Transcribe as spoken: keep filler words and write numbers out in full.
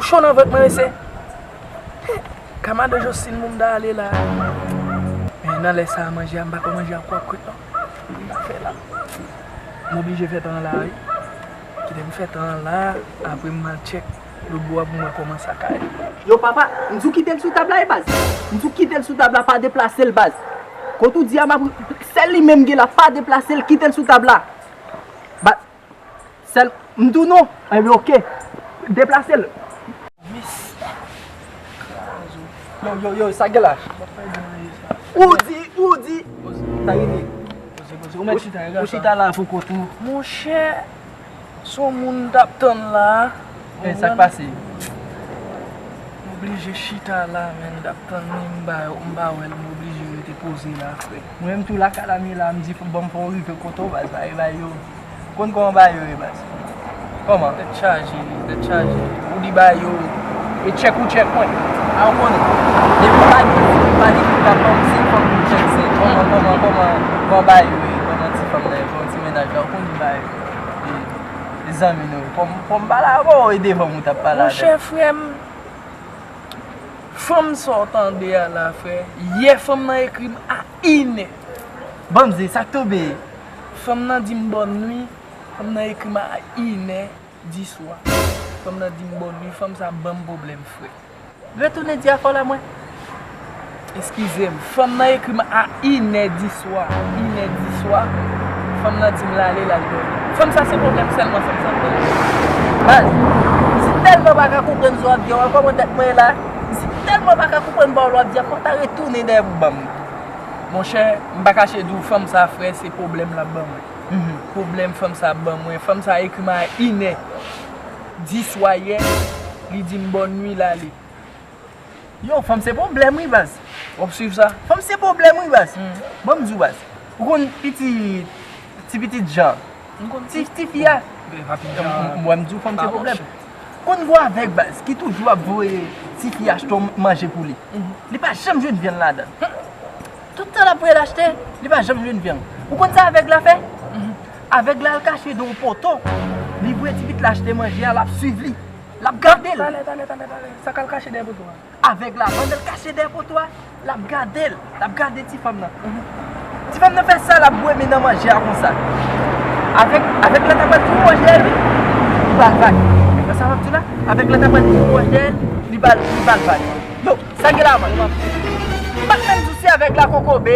Cho nan vant mwen, mesye. Kamado Jostin, moun ta ale la. Men nan lè sa a, manje a, m pa konn manje a kwap kwit non. M pa fè la. M oblije fè tan an la, wi. Kite m fè tan an la, apre m al tchèk lòt bò a pou m wè kòman sa ka ye. Yo, papa, m di w kite l sou tab la, wi, baz. M di w kite l sou tab la, pa deplase l, baz. Kote w di a, m ap, sèl li menm gen la, pa deplase l, kite l sou tab la. Baz, sèl, m di w non. Enben, oke. Deplase l. Mis. Krazo. Yo, yo, yo, sa gen la? Ou di, ou di. Sa rete. Ou chita la pou kont ou. Monchè, se yon moun m t ap tann la. Men sa k pase? M oblije chita la, men m t ap tann li, m pa, m pa wè l, m oblije rete poze la, frè. Mwen menm tou lakay la m ye la, m di, fò ban m fè w rive kote w, baz, pa e bay yo. Konn kòman bagay yo ye, baz? Kòman? Tèt chaje, tèt chaje. Ou di bagay yo, e tchèk ou tchèk mwen. A, ou konnen. Depi pa gen, depi pa gen ki ka ban m, se fòk m tchèk se. Kòman, kòman, kòman, kòman bagay yo ye? Kòman ti fanm nan ye? Kòman ti mennaj la? Ou konn ki bagay yo ye? E, e zanmi nou ye. Fò m, fò m pale avè w, e devan m ou t ap pale avè m. Monchè, frè m, fanm sa w tande a la, frè, yè fanm nan ekri m a inè. Ban m di, sa k tonbe? Fanm nan di m bòn nwi. Fanm nan ekri m a inè di swa. Fanm nan di m bòn nwi. Fanm sa ban m pwoblèm, frè. Retounen di afè w la, mwen. Eskize m. Fanm nan ekri m a inè di swa. Inè di swa. Fanm nan di m l ale, l al dòmi. Fanm sa se pwoblèm sèlman fanm sa ban m. Baz, m si tèlman pa ka konprann sa w ap di a, w wè kòman tèt mwen ye la? M si tèlman pa ka konprann pawòl w ap di a, fò w ta retounen dèyè pou ban m li. Monchè, m pa kache di w, fanm sa, frè, se pwoblèm l ap ban mwen. Pwoblèm fanm sa ap ban mwen. Fanm sa ekri m a inè di swa yè, li di m bòn nwi, l ale. Yo, fanm se pwoblèm wi, baz. W ap swiv sa? Fanm se pwoblèm wi, baz. Ban m di w, baz. Ou konn pitit, ti pitit Jan? M konn ti, ti fi a. M, m, m, m di w fanm se pwoblèm. Konn gwo avèg, baz, ki toujou ap voye ti fi achte yon manje pou li. Li pa janm jwenn vyann ladan. Tout tan l ap voye l achte, li pa janm jwenn vyann. Ou konn sa avèg la fè? Avèg la al kache de yon poto. Li voye ti pitit la achte manje a, l ap swiv li. L ap gade l. Talè, talè, talè, talè. Sa k al kache dèyè poto a? Avèg la, pandan l kache dèyè poto a, l ap gade l. L ap gade ti fanm nan. Ti fanm nan fè sa, l ap bwè men nan manje a konsa. Avèg, avèg la ta pral tou wòch dèyè l, li ba l vag. Nan sa m ap di w la, avèg la ta pral tou wòch dèyè l, li ba l, li ba l vag. Yo, sa gen la, man? M pa t menm di w se avèg la kokobe.